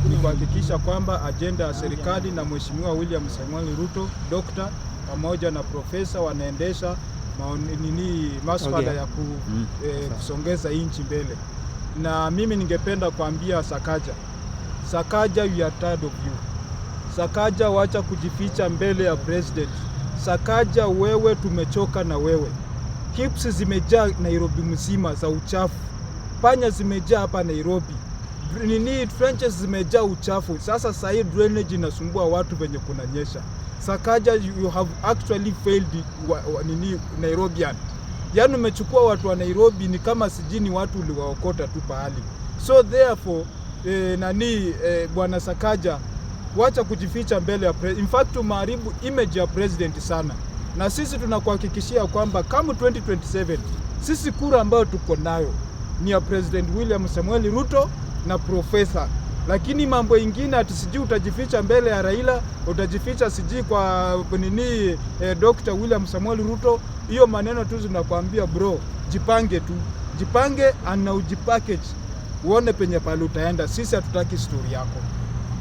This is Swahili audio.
ni kuhakikisha kwamba ajenda ya serikali na Mheshimiwa William Samuel Ruto, dokta pamoja na profesa wanaendesha maoni, nini maswala ya kusongeza nchi mbele. Na mimi ningependa kuambia Sakaja, Sakaja, we are tired of you. Sakaja, wacha kujificha mbele ya president. Sakaja, wewe tumechoka na wewe. Heaps zimejaa Nairobi mzima za uchafu, panya zimejaa hapa Nairobi, nini trenches zimejaa uchafu. Sasa sahii drainage inasumbua watu venye kunanyesha. Sakaja, you have actually failed nini Nairobian. Yaani umechukua watu wa Nairobi ni kama sijui ni watu uliwaokota tu pahali. So therefore nani bwana Sakaja, wacha kujificha mbele ya in fact umeharibu image ya president sana, na sisi tunakuhakikishia kwamba kama 2027 sisi kura ambayo tuko nayo ni ya President William Samuel Ruto na profesa, lakini mambo ingine ati sijui utajificha mbele ya Raila, utajificha sijui kwa nini Dr. William Samuel Ruto, hiyo maneno tu zinakwambia bro, jipange tu, jipange ana ujipackage uone penye pale utaenda. Sisi hatutaki story yako.